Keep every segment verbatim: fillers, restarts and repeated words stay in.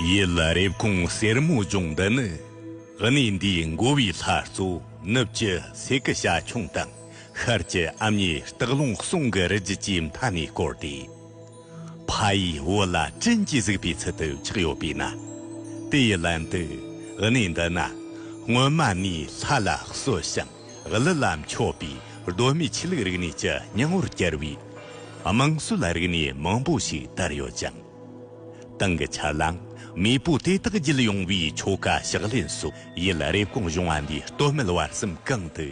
ཡུལ་རེབ་གོང་སེར་མོ་ལྗོངས་འདི་ནི། གནས་འདིའི་འགོ་བའི་ལྷ་གཙོ་ནུབ་ཀྱི་སེ་ཀི་བྱ་ཁྱུང་དང་། ཤར་གྱི་ཨ་མྱེས་སྟག་ལུང་གསུང་གི་རི་རྒྱུད་ཀྱི་མཐའ་ནས་བསྐོར་ཏེ། ཕ་ཡི་བུ་ལ་བྲན་གྱིས་གཟིགས་པའི་ཚུལ་དུ་ཆགས་ཡོད་པས་ན། དེ་ཡི་ལན་དུ་གནས་འདི་ན་སྔོན་མ་ནས་ལྷ་ལ་གསོལ་ཞིང་གླུ་ལ་མཆོད་པའི་གདོད་མའི་ཆོས་ལུགས་རིག་གནས་ཀྱི་སྙིང་བོར་གྱུར་བའི་དམངས་སྲོལ་རིག་གནས་མང་པོ་ཞིག་དར་ཡོད་ཅིང་། དེང་གི་ཆར་ལའང་མེས་པོ་དེ་དག་བརྒྱུད་ཡོང་བའི་ཆོ་ག་ཕྱག་ལེན་སོགས་ཡུལ་རེབ་གོང་གཞུང་བ་འདིའི་སྟོད་སྨད་བར་གསུམ་གང་དུ་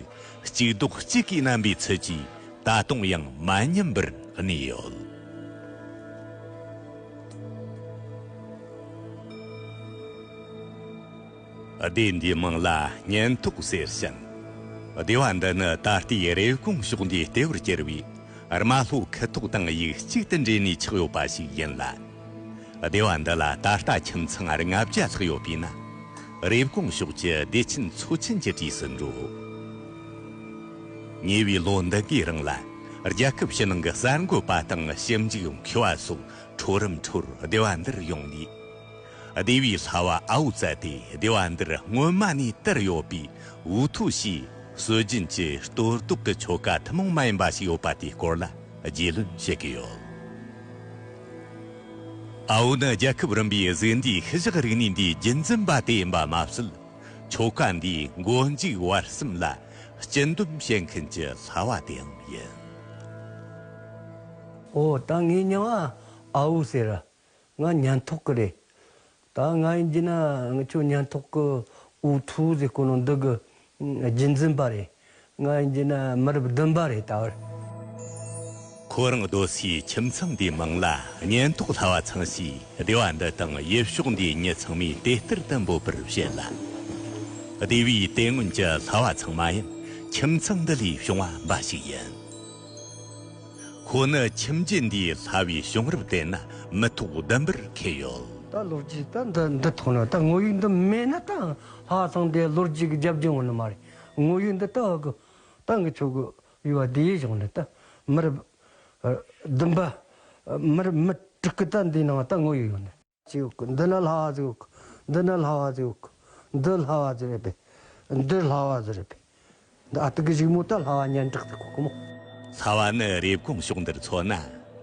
གཅིག་ལྡོག་གཅིག་གིས་མནན་པའི་ཚུལ་གྱིས་ད་དུང་ཡང་མ་ཉམས་པར་གནས་ཡོད། སྡེ་འདིའི་མིང་ལ་གཉན་ཐོག་ཟེར་ཞིང་། སྡེ་བ་འདི་ནི་ད་ལྟའི་རེབ་གོང་ཕྱོགས་འདིའི་ལྟེ་བར་གྱུར་བའི་རྨ་ལྷོ་ཁུ་ཐོག་དང་ཡུག་གཅིག་ཏུ་འདྲེས་ནས་ཆགས་ཡོད་པ་ཞིག་ཡིན་ལ། སྡེ་བ་འདི་ལ་ད་ལྟ་ཁྱིམ་ཚང་ལྔ་བརྒྱ་ལྷག་ཡོད་པས་ན། རེབ་གོང་ཕྱོགས་ཀྱི་བདེ་ཆེན་མཚོ་ཆེན་གྱི་གྲས་སུ་འགྲོ། ཉེ་བའི་ལོ་འདི་གའི་རིང་ལ་རྒྱལ་ཁབ་ཕྱི་ནང་གི་གསར་འགོད་པ་དང་ཞིབ་འཇུག་མཁས་པ་སོགས་འཕྲོ་རིམ་འཕྲོར་སྡེ་བ་འདིར་ཡོང་ནས། སྡེ་བའི་ལྷ་བ་ཨའུ་བཙལ་ཏེ་སྡེ་བ་འདིར་སྔོན་མ་ནས་དར་ཡོད་པའི་ཝུ་ཐུ་ཞེས་སྲོལ་རྒྱུན་གྱི་གཏོར་བཟློག་གི་ཆོ་ག་ཐུན་མོང་མ་ཡིན་པ་ཞིག་ཡོད་པ་དེའི་སྐོར་ལ་རྒྱུས་ལོན་བྱེད་ཀྱི་ཡོད། ཨའུ་ནི་རྒྱལ་ཁབ་རིམ་པའི་གཟུགས་འདས་ཤུལ་བཞག་རིག་གནས་འདིའི་རྒྱུན་འཛིན་པ་དེ་ཡིན་པ་མ་ཟད། ཆོ་ག་འདིའི་མགོ་མཇུག་བར་གསུམ་ལ་སྤྱི་འདོམས་བྱེད་མཁན་གྱི་ལྷ་བ་དེའང་ཡིན། ཨོ། ད་ངའི་མྱིང་ང་ཨའུ་ཟེར། ང་གཉན་ཐོག་གི་རེད། ད་ང་ཡིན་གྱི་ན་ང་ཆོ་གཉན་ཐོག་གི་ཝུ་ཐུ་ཟེར་གོ་ནོ་འདི་གི་རྒྱུན་འཛིན་པ་རེད། ང་ཡིན་གྱི་ན་མི་རབས་བདུན་པ་རེད་ད་བར། ཁོ་རང་སྡོད་སའི་ཁྱིམ་ཚང་འདིའི་མིང་ལ་གཉན་ཐོག་ལྷ་བ་ཚང་ཞེས་སྡེ་བ་འདི་དང་ཡུལ་ཕྱོགས་འདིའི་མྱི་ཚང་མས་དེ་ལྟར་དུ་འབོད་པར་བཤད་ལ། སྡེ་བའི་དེ་སྔོན་གྱི་ལྷ་བ་ཚང་མ་ཡང་ཁྱིམ་ཚང་འདི་ལས་བྱུང་བ་འབའ་ཞིག་ཡིན། ཁོ་ནི་ཁྱིམ་རྒྱུད་འདིའི་ལྷ་བའི་བྱུང་རབས་དེ་ན་མི་ཐོག་བདུན་པར་འཁེལ་ཡོད། ད་ལོ་རྒྱུས་ད་འདི་འདི་ཐོག་ན་ད་དངོས་ཡོད་འདི་མེད་ན་ད་ལྷ་ཚང་དེ་ལོ་རྒྱུས་ཀྱི་རྒྱབ་ལྗོངས་ཡོད་ནི་མ་རེད། དངོས་ཡོད་འདི་ད་གི་ད་ངི་ཆོ་གི་ཡུལ་བ་དེའི་གཞུང་ནས་ད་མི་རབས་བདུན་པ། མི་རབས་མི་དྲུག་གི་ད་འདི་ནང་ད་དངོས་ཡོད་ཡོད་ནི། ཅིག་འདི་ན་ལྷ་བ་ཟིག་ཡོད། འདི་ན་ལྷ་བ་ཟིག་ཡོད། འདི་ལྷ་བ་ཟིག་རེད་པས། འདི་ལྷ་བ་ཟིག་རེད་པས། འདི་ཨ་ཏི་གི་གཞིག་མོ་ད་ལྷ་བ་གཉན་གྲགས་ཟིག་གོ་གི་མོ། ལྷ་བ་ནི་རེབ་གོང་ཕྱོགས་འདིར་མཚོན་ན་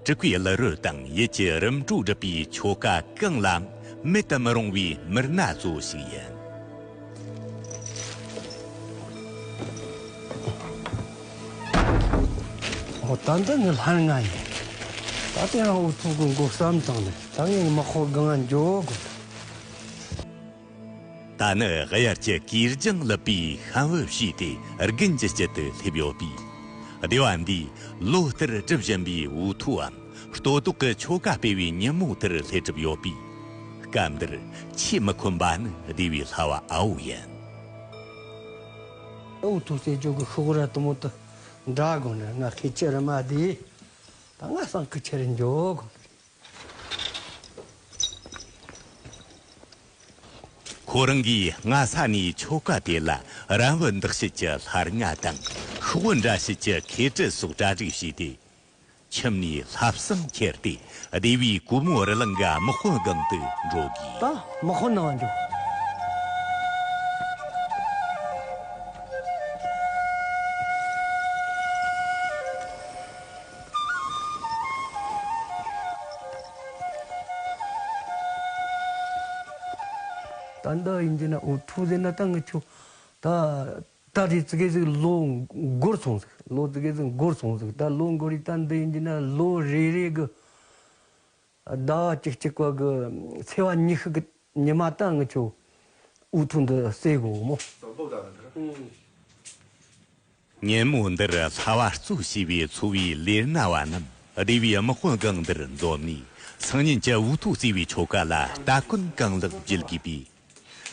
དྲུག་པའི་ཀླུ་རོལ་དང་ཡུལ་གྱི་རིམ་གྲོ་སྒྲུབ་པའི་ཆོ་ག་གང་ལ་མེད་དུ་མི་རུང་བའི་མི་སྣ་གཙོ་བོ་ཞིག་ཡིན། ཨོ་ད་འདི་ངའི་ལྷ་ང་ཡིན། ད་དེ་རང་འུ་ཐུག་གི་མགོ་བསམ་བཏང་ནས་ད་ངས་དམག་དཔོན་སྒང་ང་འགྱོ་དགོས། ད་ནི་དབྱར་གྱི་གོས་ལྗང་ལུད་པའི་ཤམ་བུ་ཕྱེས་ཏེ་དགུན་གྱི་དཀྱིལ་དུ་སླེབས་ཡོད་པས། སྡེ་བ་འདིས་ལོ་ལྟར་གྲུབ་བཞིན་པའི་འུ་ཐུའམ་གཏོར་བཟློག་གི་ཆོ་ག་སྤེལ་བའི་ཉིན་མོ་དེར་སླེབས་གྲུབ་ཡོད་པས། སྐབས་འདིར་ཆེས་མི་ཁོམ་པ་ནི་སྡེ་བའི་ལྷ་བ་ཨའོ་ཡིན། འུ་ཐུ་ཟེར་རྒྱུ་གི་ཤོག་ར་དུ་མོ་དུ་འདྲ་དགོས་ན་ང་ཁི་ཆེ་རི་མ་དེ་ད་ང་སང་ཁི་ཆེ་རི་འགྱོ་དགོས། ཁོ་རང་གིས་སྔ་ས་ནས་ཆོ་ག་དེ་ལ་རམ་བུ་འདེགས་བྱེད་ཀྱི་ལྷ་རྔ་དང་ཤོག་བུ་འདྲ་བྱེད་ཀྱི་ཁེ་གྲི་སོགས་གྲ་སྒྲིག་བྱས་ཏེ། ཁྱིམ་ནས་ལྷ་བསང་ཁྱེར་ཏེ་སྡེ་བའི་གུ་མོ་རི་ལང་གི་དམག་དཔོན་སྒང་དུ་འགྲོ་དགོས། ད་དམག་དཔོན་ནང་འགྱོ། ད་འདི་ཡིན་གྱི་ན་འུ་ཐུག་ཟེར་ན་ད་ངི་ཆོ་ད་ད་རེས་ཙི་གེ་ཟིག་ལོ་འགོར་སོང་ཟིག་ལོ་ཙི་གེ་ཟིག་འགོར་སོང་ཟིག་ད་ལོ་འགོར་རེད། ད་འདི་ཡིན་གྱི་ན་ལོ་རེ་རེ་གི་ཟླ་བ་གཅིག་གཅིག་པ་གི་ཚེས་པ་ཉི་ཤུ་གི་ཉི་མ་ད་ངི་ཆོ་འུ་ཐུག་འདི་རྩེ་དགོས་མོ། ཉིན་མོ་འདིར་ལྷ་བ་གཙོ་བྱས་པའི་ཚོ་བའི་ལས་སྣ་བ་རྣམས་སྡེ་བའི་དམག་དཔོན་སྒང་འདིར་འཛོམས་ནས་སང་ཉིན་གྱི་འུ་ཐུག་རྩེ་བའི་ཆོ་ག་ལ་སྟ་གོན་གང་ལེགས་བརྒྱུད་དགོས་པས།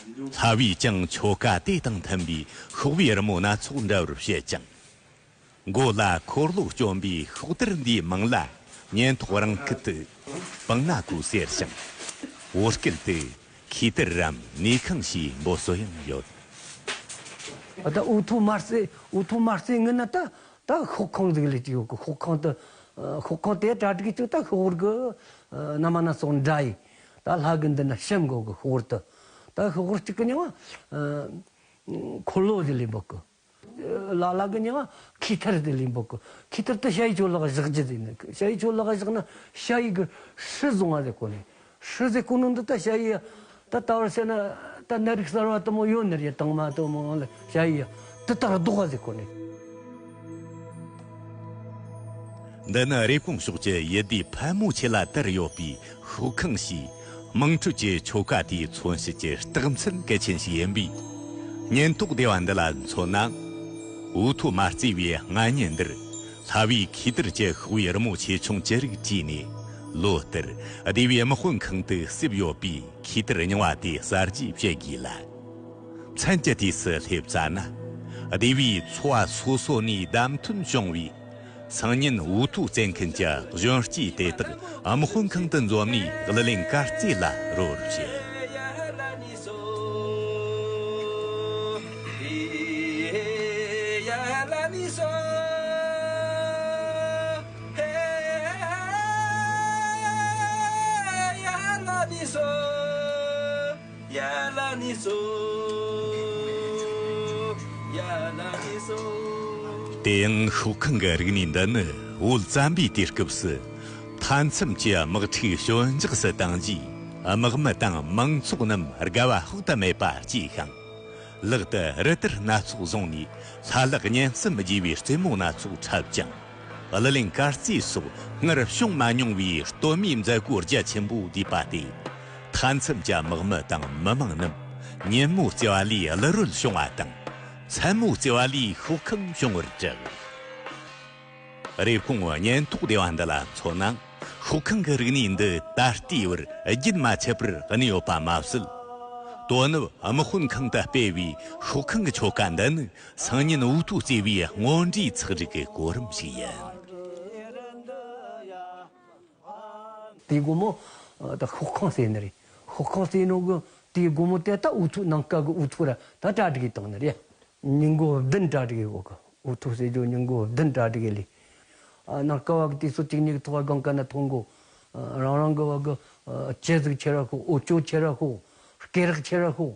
ལྷ་བས་ཀྱང་ཆོ་ག་དེ་དང་མཐུན་པའི་ཤོག་བུའི་རི་མོ་སྣ་ཚོགས་འདྲ་བར་བཤད་ཅིང་། མགོ་ལ་འཁོར་ལོ་བཅོམ་པའི་ཤོག་དར་འདིའི་མིང་ལ་ཉེན་ཐོག་རང་སྐད་དུ་སྤང་ན་ཀུ་ཟེར་ཞིང་། བོད་སྐད་དུ་ཁེ་ཏར་རམ་ནས་ཁང་ཞེས་འབོད་སྲོལ་ཡང་ཡོད། ད་འུ་ཐུག་མ་རྩེ་འུ་ཐུག་མ་རྩེ་ངི་ན་ད་ད་ཤོག་ཁང་ཟིག་ལས་ཅིག་ཡོད་གི་ཤོག་ཁང་དུ་ཤོག་ཁང་དེ་གྲ་སྒྲིག་ཅིག་ད་ཤོག་བུར་གི་ན་མ་ན་སོགས་འདྲ་ཡི། ད་ལྷ་གི་འདི་ན་བཤམ་གོ་གི་ཤོག་དུ། ད་ཤོག་གཅིག་གི་མྱིང་ང་འཁོར་ལོ་ཟེར་ལེ་འབོད་གི། ལ་ལ་གི་མྱིང་ང་མཁས་ཐར་ཟེར་ལེ་འབོད་གི། མཁས་ཐར་དུ་ཞ་ཡི་ཇོ་ལགས་བཞག་རྒྱུ་ཟེར་ནི། ཞ་ཡི་ཇོ་ལགས་བཞག་ན་ཞ་ཡི་གི་ཧྲི་བཟུང་བ་ཟེར་གོ་ནི། ཧྲི་ཟེར་གོ་ནོ་འདི་ད་ཞ་ཡི་ད་ལྟ་བར་བཤད་ན་ད་ནད་རིགས་གསར་བ་དུ་མོ་ཡོད་ནི་རེད། དང་མ་དུ་མོ་ལ་ཞ་ཡི་དེ་ལྟར་ལྡོག་པ་ཟེར་གོ་ནི། འདི་ནི་རེབ་གོང་ཕྱོགས་ཀྱི་ཡུལ་སྡེ་ཕལ་མོ་ཆེ་ལ་དར་ཡོད་པའི་ཤོག་ཁང་ཞེས་དམངས་ཁྲོད་ཀྱི་ཆོ་ག་དེའི་མཚོན་བྱེད་ཀྱི་རྟགས་མཚན་གལ་ཆེན་ཞིག་ཡིན་པས། ཉེན་ཐོག་སྡེ་བ་འདི་ལ་མཚོན་ན། འུ་ཐུག་མ་བརྩིས་པའི་སྔ་ཉིན་འདིར། ལྷ་བས་མཁས་དར་གྱི་ཤོག་བུའི་རི་མོ་ཆེ་ཆུང་ཅི་རིགས་བྲིས་ནས། ལོ་ལྟར་སྡེ་བའི་དམག་དཔོན་ཁང་དུ་བསུབས་ཡོད་པའི་མཁས་དར་རྙིང་བ་དེ་གསར་བརྗེ་བྱེད་དགོས་ལ། མཚན་གྱི་དུས་སུ་སླེབས་ཙ་ན། སྡེ་བའི་ཚོ་བ་སོ་སོ་ནས་བདམས་ཐོན་བྱུང་བའི་སང་ཉིན་འུ་ཐུག་བཙན་མཁན་གྱི་གཞོན་སྐྱེས་དེ་དག་དམག་དཔོན་ཁང་དུ་འཛོམས་ནས་གླུ་ལེན་གར་རྩེད་ལ་རོལ་བྱེད། དེ་ཡང་ཤོག་ཁང་གི་རིག་གནས་འདི་ནི་བོད་བཙན་པོའི་དུས་སྐབས་སུ་མཐའ་མཚམས་ཀྱི་དམག་འཁྲུག་ཞོད་འཇགས་སུ་བཏང་རྗེས། དམག་མི་དང་མང་ཚོགས་རྣམས་དགའ་བ་དཔག་ཏུ་མེད་པ་སྐྱེས་ཤིང་། ལག་ཏུ་རུ་དར་སྣ་ཚོགས་བཟུང་ནས་ལྷ་ལག་གཉན་གསུམ་རྒྱས་པའི་རྩེད་མོ་སྣ་ཚོགས་འཁྲབ་ཅིང་། གླུ་ལེན་གར་རྩེད་སོགས་སྔར་བྱུང་མ་མྱོང་བའི་སྟོད་སྨད་མཛད་སྒོ་རྒྱ་ཆེན་པོ་བསྡུས་པ་སྟེ། མཐའ་མཚམས་ཀྱི་དམག་མི་དང་མི་མང་རྣམས་ཉིན་མོ་བརྩེ་བ་ལས་གླུ་རོལ་བྱུང་བ་དང་། མཚན་མོ་བརྩེ་བ་ལས་ཤོག་ཁང་བྱུང་བར་གྲགས། རེབ་གོང་ཉེན་ཐོག་སྡེ་བ་འདི་ལ་མཚོན་ན། ཤོག་ཁང་གི་རིག་གནས་འདི་ད་ལྟའི་བར་རྒྱུན་མ་ཆད་པར་གནས་ཡོད་པ་མ་ཟད། དོ་ནུབ་དམག་དཔོན་ཁང་དུ་སྤེལ་བའི་ཤོག་ཁང་གི་ཆོ་ག་འདི་ནི་སང་ཉིན་འུ་ཐུག་རྩེ་བའི་དངོས་འབྲེལ་ཚགས་སྒྲིག་གི་གོ་རིམ་ཞིག་ཡིན། དེའི་སྒོ་མོ་ད་ཤོག་ཁང་ཟེར་ནི་རེད། ཤོག་ཁང་ཟེར་ནོ་གི་དེའི་སྒོ་མོ་དེ་ད་འུ་ཐུག་ནང་ཀ་གི་འུ་ཐུག་ར་ད་གྲ་སྒྲིག་བཏང་ནི་རེད། ཉིན་གུང་བདུན་གྲ་སྒྲིག་ཡོད་གི། འུ་ཐུག་ཟེར་རྒྱུ་ཉིན་གུང་བདུན་གྲ་སྒྲིག་ལས། ཨ་ནང་ཀ་བ་གི་དུས་སུ་གཅིག་གཉིས་ཀྱི་ཐོག་སྒང་ཀ་ན་ཐོན་གོ། ཨ་རང་རང་གི་བ་གི་ཨ་ལྕེ་ཟུག་ཁྱེར་ར་ཤོག། འོ་ཅོ་ཁྱེར་ར་ཤོག། སྐེ་རགས་ཁྱེར་ར་ཤོག།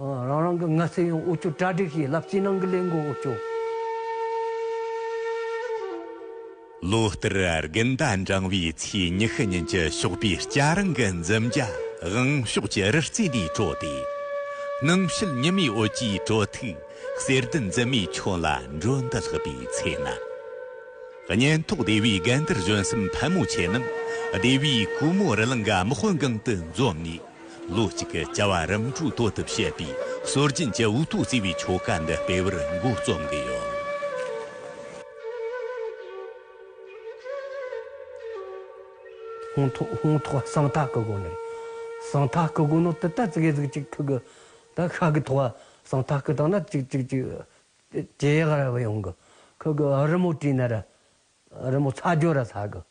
ཨ་རང་རང་གི་ངལ་གསོ་ཡང་འོ་ཅོ་གྲ་སྒྲིག་བྱས། ལབ་ཙེ་ནང་གི་ལེན་གོ་འོ་ཅོ། ལོ་ལྟར་དགུན་ཟླ་འབྲིང་བའི་ཚེས་ཉི་ཤུ་ཉིན་གྱི་ཞོགས་པའི་སྐྱ་རེངས་ཀྱི་འཛུམ་རྒྱ་དབང་ཕྱོགས་ཀྱི་རི་རྩེ་ནས་དཀྲོལ་ཏེ། ནངས་ཕྱེད་ཉི་མའི་འོད་ཀྱིས་དྲོ་ཐིག་གསེར་ལྡན་འཛིན་མའི་ཁྱོན་ལ་འགྲོ་འདི་ལྷགས་པའི་ཚེ་ན། གཉེན་ཐོག་སྡེ་བའི་རྒན་དར་གཞོན་གསུམ་ཕལ་མོ་ཆེ་རྣམས་སྡེ་བའི་གུས་མོ་རི་ལང་གི་དམག་དཔོན་སྒང་དུ་འཛོམས་ནས། ལོ་གཅིག་གི་བྱ་བ་རིམ་གྲོའི་དོད་དུ་བྱེད་པའི་སྲོལ་རྒྱུན་གྱི་འུ་ཐུག་རྩེ་བའི་ཆོ་ག་འདི་སྤེལ་བར་འགོ་རྩོམ་གི་ཡོད། ཧོང་ཐོག་ཧོང་ཐོག་གསང་ཐག་གི་སྒོ་ནས། གསང་ཐག་གི་སྒོ་ནོ་དེ་ད་ཙི་གེ་ཟིག་ཅིག་ཁུ་གི་ད་ཤ་གི་ཐོག་གསང་ཐག་གི་དང་ན་ཅིག་ཅིག་ཅིག་ཇེ་ཡག་ར་བ་ཡོང་གི། ཁུ་གི་རི་མོ་བྲིས་ན་ར་རི་མོ་ཚ་ཇོ་ར་ཚ་གི།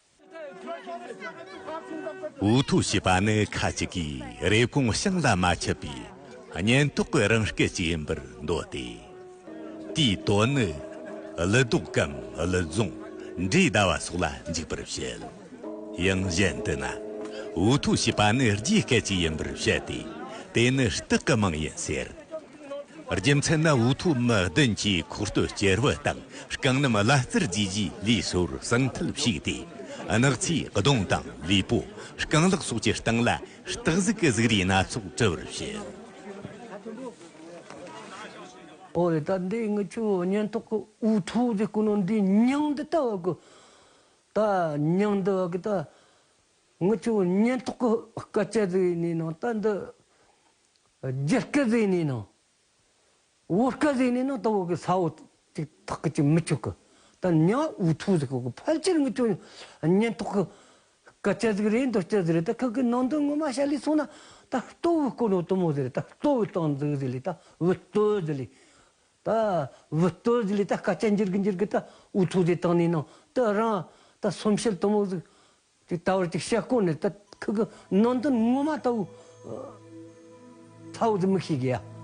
འུ་ཐུག་ཞེས་པ་ནི་ཁ་ཅིག་གིས་རེབ་གོང་བྱང་ལ་མ་ཆད་པའི་གཉེན་ཐོག་གི་རང་སྐད་ཅིག་ཡིན་པར་འདོད་དེ། དེའི་དོན་ནི་ཀླུ་རྡོག་གམ་ཀླུ་རྫོང་། འབྲས་ཟླ་བ་སོགས་ལ་འཇུག་པར་བཤད། ཡང་གཞན་དུ་ན། འུ་ཐུག་ཞེས་པ་ནི་རྒྱའི་སྐད་ཅིག་ཡིན་པར་བཤད་དེ། དེ་ནི་སྟག་གི་མིང་ཡིན་ཟེར། རྒྱུ་མཚན་ནི་འུ་ཐུག་མི་བདུན་གྱིས་ཁོག་སྟོད་སྐྱེར་བུ་དང་རྐང་སྣམ་ལ་རྩེར་རྒྱས་རྗེས་ལུས་སོར་ཟངས་མཐིལ་ཕྱིས་ཏེ། གནག་ཚིག་གདོང་དང་ལུས་པོ། རྐང་ལག་སོགས་ཀྱི་སྟེང་ལ་སྟག་གཟིག་གི་གཟུགས་རིས་སྣ་ཚོགས་བྲི་བར་བཤད། ཨོ་རེད། ད་འདི་ངི་ཆོ་གཉེན་ཐོག་གི་འུ་ཐུག་ཟེར་གོ་ནོ་འདི་མྱིང་འདི་ལྟ་བ་གི། ད་མྱིང་འདི་བ་གི་ད་ངི་ཆོ་གཉེན་ཐོག་གི་སྐད་ཆ་ཟིག་ནི་ནང་ད་འདི་རྒྱུ་སྐད་ཟིག་ནི་ནང་། བོད་སྐད་ཟིག་ནས་ན་ད་བོད་ཀྱི་ས་བོ་ཅིག་ཐག་གི་ཅིག་མི་ཆོད་གི། ད་མྱིང་འུ་ཐུག་ཟེར་གོ་གི། ཕལ་ཆེར་ངི་ཆོ་གཉེན་ཐོག་གི་སྐད་ཆ་ཟིག་རེད། འདོད་སྐད་ཟིག་རེད། ད་ཁ་གི་ནང་དོན་ངོ་མ་བཤད་ལས་སོང་ན་ད་ལྟོ་བུ་སྐོར་ནོ་དུ་མོ་ཟིག་རེད། ད་ལྟོ་བུ་བཏང་ཟིག་ཟིག་ལས་ད་བུ་ལྟོ་ཟིག་ལས། ད་བུ་ལྟོ་ཟིག་ལས་ད་སྐད་ཆ་འགྱུར་གི་འགྱུར་གི་ད་འུ་ཐུག་ཟེར་བཏང་ནས་ནང་ད་རང་ད་སོམ་ཤེལ་དུ་མོ་ཟིག་ཅིག་ད་བར་ཅིག་བཤད་དགོས་ནི་ད་ཁུ་གི་ནང་དོན་ངོ་མ་ད་བུ་ཚ་བོ་ཟིག་མི་ཤེས་གི་ཡ།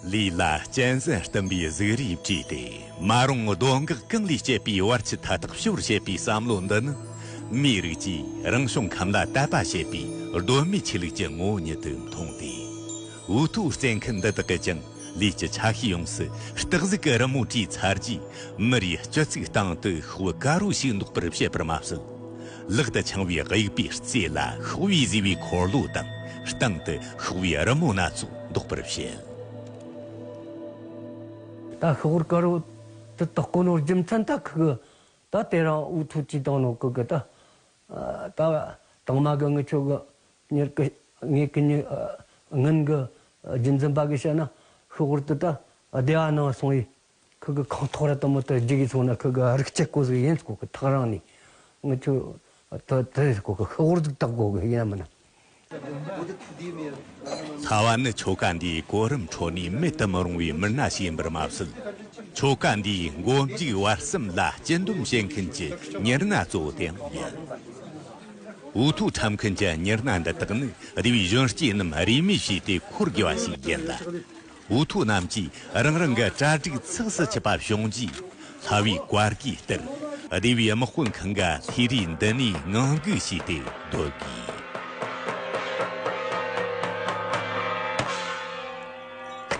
ལུས་ལ་གཅན་གཟན་བསྟིམ་པའི་གཟུགས་རིས་བྲིས་ཏེ། མ་རུངས་གདོན་འགག་གང་ལས་སྐྱེས་པའི་བར་ཆད་མཐའ་དག་ཞི་བར་བྱེད་པའི་བསམ་བློ་འདི་ནི་ མིའི་རིགས་ཀྱིས་རང་བྱུང་ཁམས་ལ་དད་པ་བྱེད་པའི་གདོད་མའི་ཆོས་ལུགས་ཀྱི་ངོ་བོ་ཉིད་དུ་མཐོང་སྟེ། འུ་ཐུག་རྩེད་མཁན་འདི་དག་གིས་ཀྱང་ལུས་ཀྱི་ཆ་ཤས་ཡོངས་སུ་སྟག་གཟིག་གི་རི་མོ་བྲིས་ཚར་རྗེས། མི་རེའི་སྤྱི་གཙུག་སྟེང་དུ་ཤོག་བུ་དཀར་པོ་ཞིག་འདོགས་པར་བཤད་པར་མ་ཟད། ལག་ཏུ་འཆང་བའི་དབྱུག་པའི་རྩེ་ལ་ཤོག་བུའི་བཟོས་པའི་འཁོར་ལོ་དང་། སྟེང་དུ་ཤོག་བུའི་རི་མོ་སྣ་ཚོགས་འདོགས་པར་བཤད། ད་ཤོག་བུ་དཀར་པོ་དེ་བཏགས་གོ་ནོ་རྒྱུ་མཚན་ད་ཁུ་གི། ད་དེ་རིང་འུ་ཐུག་ཅིག་བཏང་ནོ་ཁུ་གི་ད། ད་དང་མ་གི་ངི་ཆོ་གི་མྱུར་གི་ངེད་ཀི་ཉི་ངན་གི་རྒྱུན་འཛིན་པ་གི་བཤད་ན། ཤོག་བུ་དེ་ད་སྡེ་བ་ནང་སོང་ཡི། ཁུ་གི་ཁང་ཐོག་ར་དུ་མོ་དེ་རྒྱུག་གི་སོང་ན། ཁུ་གི་རིག་སྐྱེལ་གོ་ཟིག་ཡིན་གོ་གི་ཐག་རིང་ནས། ངི་ཆོ་དེ་དེ་གོ་གི་ཤོག་བུ་ཟིག་བཏགས་གོ་གི་ཡིན་ན་མིན་ན། ལྷ་བ་ནི་ཆོ་ག་འདིའི་གོ་རིམ་ཁྲོད་ནས་མེད་དུ་མི་རུང་བའི་མི་སྣ་ཞིག་ཡིན་པར་མ་ཟད། ཆོ་ག་འདིའི་མགོ་མཇུག་བར་གསུམ་ལ་སྤྱི་འདོམས་བྱེད་མཁན་གྱི་མྱི་སྣ་གཙོ་བོ་དེའང་ཡིན། འུ་ཐུག་འཁྲབ་མཁན་གྱི་མྱི་སྣ་འདི་དག་ནི་སྡེ་བའི་གཞོན་སྐྱེས་རྣམས་རིས་མེད་བྱས་ཏེ་འཁོར་དགོས་པ་ཞིག་ཡིན་ལ། འུ་ཐུག་རྣམས་ཀྱིས་རང་རང་གི་གྲ་སྒྲིག་ཚགས་སུ་ཆུད་པ་བྱུང་རྗེས། ལྷ་བའི་བཀའ་བརྒྱའི་ལྟར་སྡེ་བའི་དམག་དཔོན་ཁང་ག་ལྷས་རིས་འདི་ནས་ངང་སྒུག་བྱས་ཏེ་སྡོད་དགོས།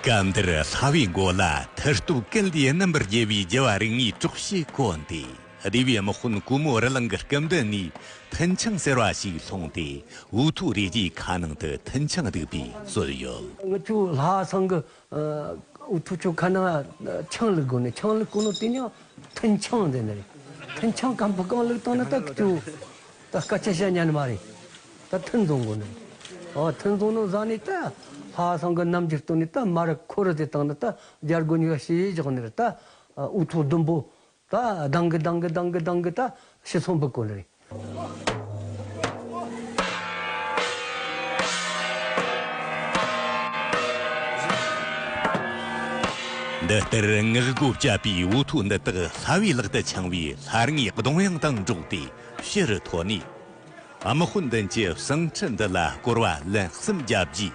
སྐབས་འདིར་ལྷ་བའི་མགོ་ལ་མཐུ་སྟོབས་ཀུན་ལས་རྣམ་པར་རྒྱལ་བའི་རྒྱལ་བ་རིགས་ལྔའི་གྲོགས་བྱེད་བཀོད་དེ། སྡེ་བའི་དམག་དཔོན་གུ་མོ་རི་ལང་གི་སྐུ་མདུན་ནས་མཐུན་ཆང་ཟེར་བ་ཞིག་བླངས་ཏེ། འུ་ཐུག་རེ་རེའི་ཁ་ནང་དུ་མཐུན་ཆང་ལྡུག་པའི་སྲོལ་ཡོད། ངི་ཆོ་ལྷ་སང་གི་འུ་ཐུག་ཆོ་ཁ་ནང་ཆང་བླུག་དགོས་ནི། ཆང་བླུག་གོ་ནོ་དེ་ནི་མཐུན་ཆང་ཟེར་ནི་རེད། མཐུན་ཆང་སྐམ་པོ་གང་བླུག་བཏང་ན་ད་ཁི་ཆོ་ད་སྐད་ཆ་བཤད་ཉན་ནི་མ་རེད། ད་མཐུན་བཟུང་དགོས་ནི། ཨོ་མཐུན་བཟུང་ནོ་ཟ་ནི་ད་ལྷ་སང་གི་རྣམ་འགྱུར་སྟོན་ནི། ད་མ་ར་ཁོ་ར་ཟེར་བཏང་ན་ད་རྒྱལ་སྒོ་གཉིས་ཀ་ཕྱེ་བཞག་ནི་རེད། ད་འུ་ཐུག་ཟླུམ་པོ། ད་ལྡང་གི་ལྡང་གི་ལྡང་གི་ལྡང་གི་ད་ཕྱི་སོང་འབུད་གོ་ནི་རེད། འདི་ལྟར་ངག་སྒོ་བཅད་པའི་འུ་ཐུག་འདི་དག་ལྷ་བའི་ལག་ཏུ་འཆང་བའི་ལྷ་རིགས་གདུང་དབྱངས་དང་འགྲོགས་ཏེ་ཕྱི་རུ་ཐོན་ནས། དམག་དཔོན་མདུན་གྱི་བསང་ཁྲི་འདི་ལ་སྐོར་བ་ལན་གསུམ་བརྒྱབ་རྗེས།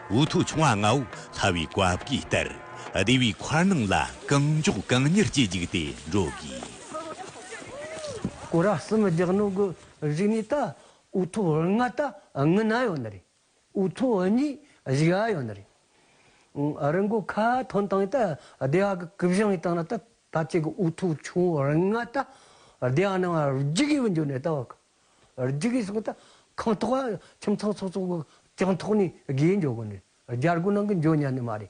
འུ་ཐུག་ཆུང་བ་ལྔ་བོ་ལྷ་བའི་བཀའ་བརྒྱའི་ལྟར་སྡེ་བའི་མཁར་ནང་ལ་གང་མགྱོགས་གང་མྱུར་གྱིས་རྒྱུགས་ཏེ་འགྲོ་དགོས། སྐོར་ར་གསུམ་རྒྱག་ནོ་གི་གཞུག་ནས་ད་འུ་ཐུག་ལྔ་ད་ངུ་ན་ཡོད་ནི་རེད། འུ་ཐུག་གཉིས་གཞུག་ཡ་ཡོད་ནི་རེད། ཨ་རི་མགོ་ཁ་ཐོན་བཏང་ད་སྡེ་བ་གི་གུ་བཞེངས་ཡི་བཏང་ན། ད་ད་ཅིག་གི་འུ་ཐུག་ཆུང་ལྔ་ད་སྡེ་བ་ནང་རྒྱུག་གི་བུད་འགྱོ་ནི་ད་བ་གི། རྒྱུག་གི་སོང་ད་ཁང་ཐོག་ཁྱིམ་ཚང་ཚོགས་ཚོགས་གི་གྱང་ཐོག་ནས་བརྒལ་འགྱོ་དགོས་ནི། རྒྱལ་སྒོ་ནང་གི་འགྱོ་ཉན་ནི་མ་རེད།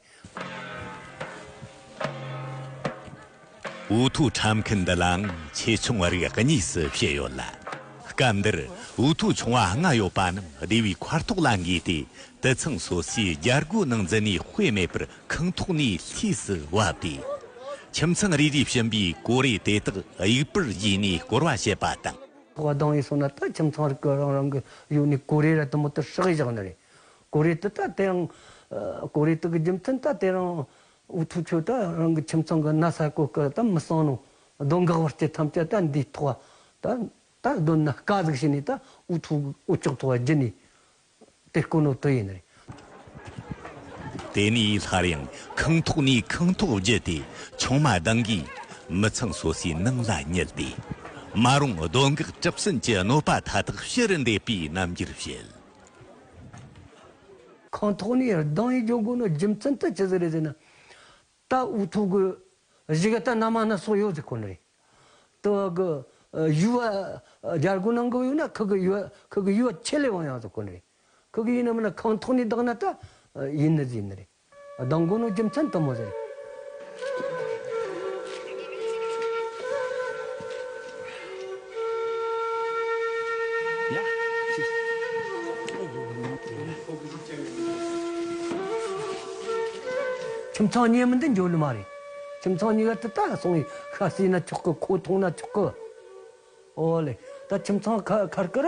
འུ་ཐུག་འཁྲབ་མཁན་འདི་ལའང་ཆེ་ཆུང་བར་གཉིས་སུ་ཕྱེ་ཡོད་ལ། སྐབས་འདིར་འུ་ཐུག་ཆུང་བ་ལྔ་ཡོད་པ་རྣམས་སྡེ་བའི་མཁར་ཐོག་ལ་འགོས་ཏེ། དུད་ཚང་སོ་སོའི་རྒྱལ་སྒོ་ནང་འཛུལ་ནས་དཔེ་མེད་པར་ཁང་ཐོག་ནས་ལྷས་སུ་བབས་ཏེ། ཁྱིམ་ཚང་རེ་རེ་བྱིན་པའི་གོ་རེ་དེ་དག་དབྱུག་པར་བརྒྱུས་ནས་སྐོར་བ་བྱེད་པ་དང་། ཐོག་བཏང་ཡིན་སོང་ན་ད་ཁྱིམ་ཚང་རིགས་ཀྱི་རང་རང་གི་ཡུལ་ནས་གོ་རེ་ར་དུ་མོ་དུ་སྲེག་བཞག་ནི་རེད། གོ་རེ་དུ་ད་དེ་རང་། ཨ། གོ་རེ་དུ་གི་རྒྱུ་མཚན་ད་དེ་རང་འུ་ཐུག་ཆོ་ད་རང་གི་ཁྱིམ་ཚང་གི་ན་ས་གོ་གི་ད་མི་གསང་ནོ། གདོན་འགག་པར་བྱེད་ཐམས་ཅད་ད་འདིའི་ཐོག་ད་ད་གདོན་ན་དཀའ་ཟིག་བྱས་ནས་ད་འུ་ཐུག་འུ་ཅག་ཐོག་བརྒྱུད་ནས། དེ་སྐོར་ནོ་དུ་ཡིན་རེད། དེ་ནས་སླར་ཡང་ཁང་ཐོག་ནས་ཁང་ཐོག་བརྒྱུད་དེ་ཆུང་མ་ལྡང་གིས་མི་ཚང་སོ་སོའི་ནང་ལ་ཉུལ་ཏེ། མ་རུངས་གདོན་འགག་གྲུབ་ཟིན་གྱི་གནོད་པ་མཐའ་དག་ཕྱིར་འདེད་པའི་རྣམ་འགྱུར་བྱེད། ཁང་ཐོག་ནས་ལྡང་ཡི་འཇོག་དགོས་ནོ་རྒྱུ་མཚན་དུ་ཅི་ཟིག་རེད་ཟེར་ན། ད་འུ་ཐུག་གི་གཞུག་ག་ད་མནའ་མ་སྣ་ཚོགས་ཡོད་ཟེར་གོ་ནི་རེད། དུ་གི་ཡུལ་བ་རྒྱལ་སྒོ་ནང་གི་ཡོད་ན་ཁུ་གི་ཡུལ་བ་ཁུ་གི་ཡུལ་བ་ཆེད་ལས་དབང་ཡང་ཟེར་གོ་ནི་རེད། ཁུ་གི་ཡིན་ན་མིན་ན་ཁང་ཐོག་ནས་བདག་ན་ད་ཡིན་ནི་ཟིན་ནི་རེད། བདག་དགོས་ནོ་རྒྱུ་མཚན་དུ་མོ་ཟེར། ཁྱིམ་ཚང་གཉིས་མི་འདི་འཇོག་ནི་མ་རེད། ཁྱིམ་ཚང་གཉིས་ཀ་དེ་ད་སོང་བའི་ཤ་བསྲེས་ན་ཆོག་གི། ཁོ་འཐུང་ན་ཆོག་གི། ཨོ་ལེ། ད་ཁྱིམ་ཚང་ཁ་ཁར་ཀི་ར་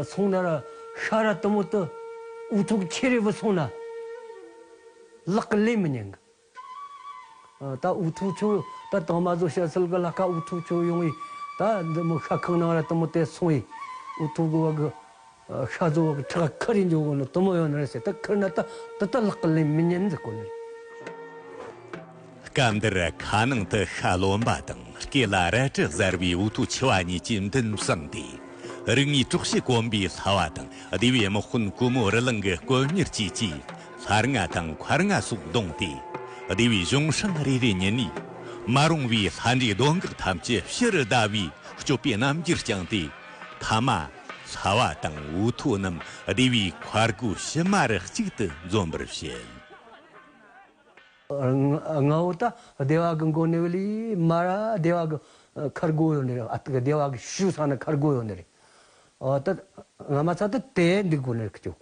སོང་ན་ར་ཤ་ར་དུ་མོ་དུ་འུ་ཐུག་ཁྱེར་རེ་བུད་སོང་ན་ལག་གི་ལེན་མི་ཉན་གི། ད་འུ་ཐུག་ཆོ་ད་དང་མ་བཟོ་བཤད་སྲོལ་གི་ལ་ཁ་འུ་ཐུག་ཆོ་ཡོང་ཡི། ད་འདི་མོ་ཤ་ཁང་ནང་ར་དུ་མོ་དེ་སོང་ཡི། འུ་ཐུག་གི་བ་གི་ཤ་བཟོ་བ་གི་ཁྲག་ཁ་རི་འཇོག་གོ་ནོ་དུ་མོ་ཡོང་ནི་རེད་ཟེར། ད་ཁིར་ན་ད་ད་ད་ལག་གི་ལེན་མི་ཉན་ཟེར་གོ་ནི་རེད། སྐབས་འདིར་ཁ་ནང་དུ་ཤ་རློན་པ་དང་ སྐེ་ལ་རལ་གྲི་གཟར་བའི་འུ་ཐུག་ཆེ་བ་གཉིས་ཀྱིས་མདུན་བསྲིངས་ཏེ། རིག་གནས་དྲག་ཤོས་གོན་པའི་ལྷ་བ་དང་སྡེ་བའི་དམག་དཔོན་གུ་མོ་རི་ལང་གི་སྐུ་གཉེར་བཅས་ཀྱིས་ལྷ་རྔ་དང་མཁར་རྔ་སོགས་བརྡུངས་ཏེ། སྡེ་བའི་གཞུང་སྲང་རེ་རེ་ཉིད་ནས་མ་རུངས་པའི་ལྷ་འདྲེ་གདོན་བགེགས་ཐམས་ཅད་ཕྱི་རུ་བདའ་བའི་སྐྱོབ་པའི་རྣམ་འགྱུར་བསྐྱངས་ཏེ། མཐའ་མ་ལྷ་བ་དང་འུ་ཐུག་རྣམས་སྡེ་བའི་མཁར་སྒོ་ཕྱི་མ་རུ་གཅིག་ཏུ་འཛོམས་པར་བྱེད། ལྔ་བོ་ད་སྡེ་བ་གི་མགོ་ནས་བུད་ལས་མར་སྡེ་བ་གི་མཁར་སྒོ་ཡོད་ནི་རེད། ཨ་ཏི་གི་སྡེ་བ་གི་ཤུལ་ས་ན་མཁར་སྒོ་ཡོད་ནི་རེད། ཨོ་ད་ང་མ་ཚ་ད་དེ་འདུག་དགོ་ནི་རེད་ཁྱོ།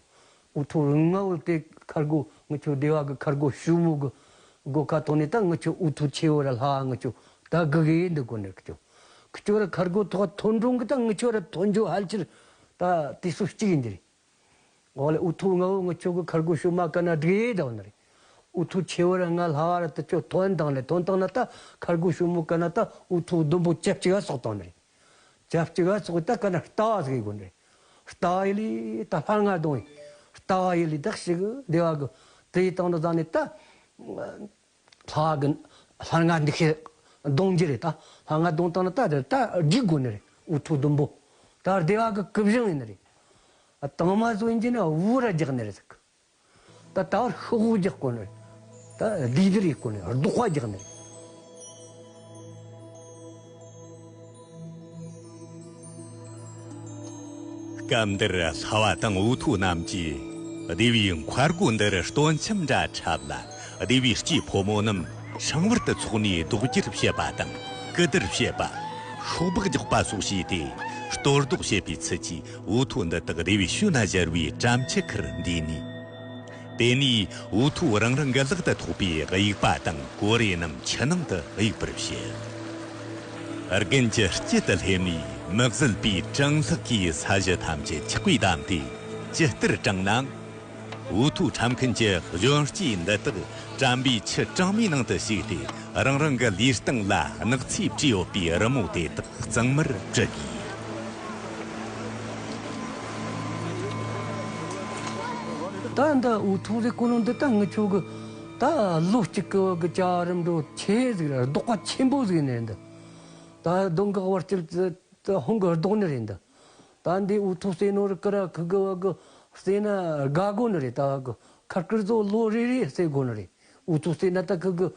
འུ་ཐུག་ལྔ་བོ་དེ་མཁར་སྒོ་ངི་ཆོ་སྡེ་བ་གི་མཁར་སྒོ་ཤུལ་མོ་གི་སྒོ་ཁ་ཐོག་ནས་ད་ངི་ཆོ་འུ་ཐུག་ཆེ་བོ་ར་ལྷ་ངི་ཆོ་ད་གི་གི་འདུག་དགོ་ནི་རེད་ཁྱོ། ཁྱོ་ར་མཁར་སྒོ་ཐོག་ཐོན་འགྲོ་གི་ད་ངི་ཆོ་ར་ཐོན་རྒྱུ་ཧལ་ཕྱིར་ད་དེ་སུ་གཅིག་ཡིན་འདི་རེད། འོ་ལེ་འུ་ཐུག་ལྔ་བོ་ངི་ཆོ་གི་མཁར་སྒོ་ཤུལ་མ་ཀ་ན་འགྲིག་ཡེ་ད་བ་ནི་རེད། འུ་ཐུག་ཆེ་བོ་ར་ང་ལྷ་བ་ར་ད་ཆོ་ཐོན་དང་ལེ་ཐོན་དང་ན་ད་མཁར་སྒོ་ཤུལ་མོ་ཀ་ན་ད་འུ་ཐུག་ཟླུམ་པོ་ཅབ་ཅིག་ག་སོག་དང་ནི་རེད། ཅབ་ཅིག་ག་སོག་ད་ཀ་ན་ལྟ་བ་ཟིག་ཡེ་དགོ་ནི་རེད། ལྟ་བ་ཡེ་ལེ་ད་ལྷ་རྔ་གདོང་ཡེ། ལྟ་བ་ཡེ་ལེ་ད་ཞིག་སྡེ་བ་གི་དེ་ཡེ་དང་ན་ཟ་ནི་ད། ལྷ་གི་ལྷ་རྔ་འདི་ཤེས་གདོང་རྒྱུ་རེད་ད། ལྷ་རྔ་གདོང་དང་ན་ད་རེད་ད་རྒྱུག་དགོ་ནི་རེད། འུ་ཐུག་ཟླུམ་པོ། ད་སྡེ་བ་གི་གུ་བཞང་ཡིན་ནི་རེད། དང་མ་བཟོ་ཡིན་གྱི་ནི་བུ་ར་རྒྱག་ནི་རེད་ཟིག་ད་ད་བར་ཤོག་བུ་རྒྱག་དགོ་ནི་རེད། ད་ལྡི་ལྡི་རེད་དགོ་ནི་རྡོག་པ་རྒྱག་ནི་རེད། སྐབས་འདིར་ལྷ་བ་དང་འུ་ཐུག་རྣམས་ཀྱིས་སྡེ་བའི་མཁར་སྒོ་འདིར་སྟོན་ཆམ་འདྲ་འཁྲབ་ལ། སྡེ་བའི་སྐྱེས་ཕོ་མོ་རྣམས་ཧྲང་བར་དུ་ཚོགས་ནས་ལྡོག་རྒྱུར་བཤད་པ་དང་ཀི་དར་བཤད་པ། ཤོག་སྦག་རྒྱག་པ་སོགས་བྱས་ཏེ། གཏོར་བཟློག་བྱེད་པའི་ཚུལ་གྱིས་འུ་ཐུག་འདི་དག་སྡེ་བའི་ཤུལ་ན་བཞར་བའི་གྲམ་ཆུ་ཁར་འདུས་ནས། དེ་ནས་འུ་ཐུག་རང་རང་གི་ལག་ཏུ་ཐོགས་པའི་དབྱུག་པ་དང་ཀོ་རེ་རྣམས་ཆུ་ནང་དུ་གཡུག་པར་བྱེད། རྒན་གྱི་དཀྱིལ་དུ་སླེབས་ནས་མི་བཟད་པའི་གྲང་ལྷགས་ཀྱིས་ས་གཞི་ཐམས་ཅད་ཆག་པའི་བསྡམས་ཏེ་ཇི་ལྟར་དྲངས་ནའང་། འུ་ཐུག་ཁྲམ་མཁན་གྱི་གཞོན་སྐྱེས་འདི་དག་གྲམ་པའི་ཆུ་གྲང་མོའི་ནང་དུ་ཞུགས་ཏེ་རང་རང་གི་ལུས་སྟེང་ལ་ནག་ཚོས་བྲིས་ཡོད་པའི་རི་མོ་དེ་དག་གཙང་མར་བཀྲུ་དགོས། ད་འདི་འུ་ཐུག་ཟེར་གོ་ནོ་འདི་ད་ངི་ཆོ་གི་ད་ལོ་གཅིག་གི་བར་གི་བྱ་བ་རིམ་གྲོ་ཆེ་ཟིག་རེད། རྡོག་པ་ཆེན་པོ་ཟིག་ནས་འདི་ད་གདོང་གི་བར་སྐྱིལ་ད་ཧོང་གི་རྡོག་ནི་རེད་འདི། ད་འདི་འུ་ཐུག་སེ་ནོ་རི་ཀི་ར་ཁི་གི་བ་གི་སེ་ན་དགའ་གོ་ནི་རེད། ད་གི་ཁར་ཀིར་ཟོ་ལོ་རེ་རེ་སེ་གོ་ནི་རེད། འུ་ཐུག་སེ་ན་ད་ཁི་གི་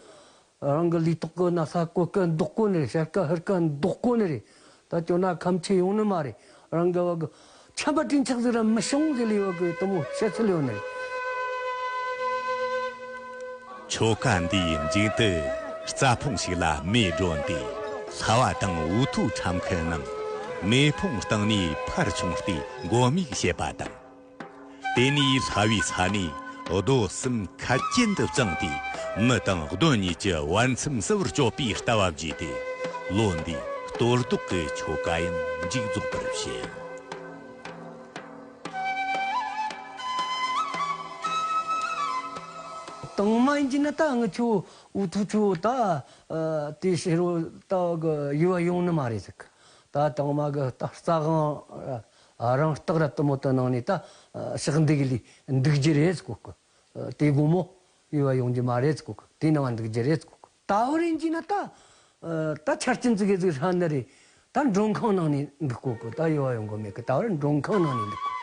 རང་གི་ལུས་ཐོག་གི་ན་ས་གོ་སྐད་འདོག་གོ་ནི་རེད། ཤར་ཀ་ཧར་ཀ་འདོག་གོ་ནི་རེད། ད་ཅོ་ན་ཁམ་ཆེ་ཡོང་ནི་མ་རེད། རང་གི་བ་གི་ཆམ་པ་དྲིན་ཆག་ཟིག་ར་མི་བྱུང་ཟེར་ལི་བ་གི་དུ་མོ་བཤད་ཚུལ་ཡོད་ནི་རེད། ཆོ་ག་འདིའི་མཇུག་ཏུ་རྩྭ་ཕུང་ཞིག་ལ་མེ་སྒྲོན་ཏེ་ལྷ་བ་དང་འུ་ཐུག་ཁྲམ་མཁན་རྣམས་མེ་ཕུང་སྟེང་ནས་ཕར་མཆོངས་ཏེ་མགོ་མིག་བྱེད་པ་དང་། དེ་ནས་ལྷ་བའི་ས་ནས་རྡོ་གསུམ་ཁ་གྱེན་དུ་བརྫངས་ཏེ་མི་དང་གདོན་གཉིས་ཀྱི་བར་མཚམས་གསལ་བར་གཅོད་པའི་ལྟ་བ་བགྱིས་ཏེ་ལོ་འདིའི་གཏོར་བཟློག་གི་ཆོ་ག་ཡང་མཇུག་རྫོགས་པར་བྱེད། དང་མ་ཡིན་གྱི་ན་ད་ང་ཆོ་འུ་ཐུག་ཆོ་ད་དེ་ཕྱི་རོ་ད་གི་ཡུལ་བ་ཡོང་ནི་མ་རེད་ཟིག་ད་དང་མ་གི་ད་རྩྭ་གང་རང་རྟགས་ར་དུ་མོ་དུ་ནང་ནས་ད་ཕྱག་འདེགས་ལས་འདུག་རྒྱུ་རེད་ཟིག་གོ་གི་དེ་དགོང་མོ་ཡུལ་བ་ཡོང་རྒྱུ་མ་རེད་ཟིག་གོ་གི་དེ་ནང་འདུག་རྒྱུ་རེད་ཟིག་གོ་གི་ད་བར་ཡིན་གྱི་ན་ད་ད་ཆ་རྐྱེན་ཙི་གེ་ཟིག་ཧྲ་ནི་རེད། ད་མགྲོན་ཁང་ནང་ནས་འདུག་གོ་གི་ད་ཡུལ་བ་ཡོང་གི་མེད་གི་ད་བར་མགྲོན་ཁང་ནང་ནས་འདུག་གོ